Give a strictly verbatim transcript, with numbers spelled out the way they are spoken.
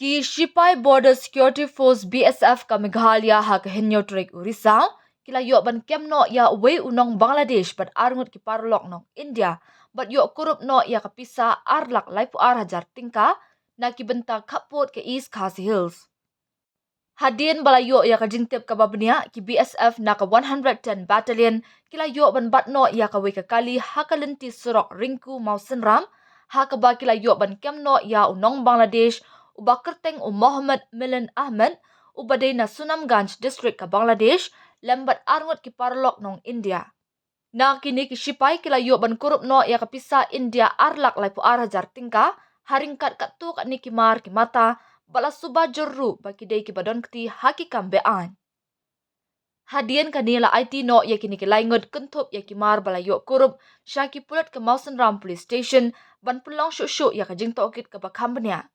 Ki shipai Border Security Force, B S F, ka Meghalaya ha ka hynñiew tarik u Risaw ki la ïoh ban kem noh ïa uwei u nong Bangladesh bad arngut ki paralok nong India bad ïoh kurup noh ïa ka pisa ar lak laiphew ar hajar tyngka na ki bynta khappud ka East Khasi Hills. Hadien ba la ïoh ïa ka jingtip kaba bniah, ki B S F na ka one hundred ten Battalion ki la ïoh ban bat noh ïa kawei ka kali ha ka lynti surok Ringku Mawsynram, ha kaba ki la ïoh ban kem noh ïa u nong Bangladesh uba kyrteng u Mohammad Milan Ahmed, uba dei na Sunamganj District ka Bangladesh, lem bad arngut ki paralok nong India. Na kine ki shipai ki la ïoh ban kurup noh ïa ka pisa India ar lak laiphew ar hajar tyngka ha ryngkat katto katne ki mar ki mata, ba la suba jur ruh ba ki dei kiba don kti ha ki kam be-aiñ. Hadien kane la aiti noh ïa kine ki laingut kynthup ïa ki mar ba la ïoh kurup sha ki pulit ka Mawsynram Police Station ban pynlong shuh shuh ïa ka jingtohkit kaba kham bniah.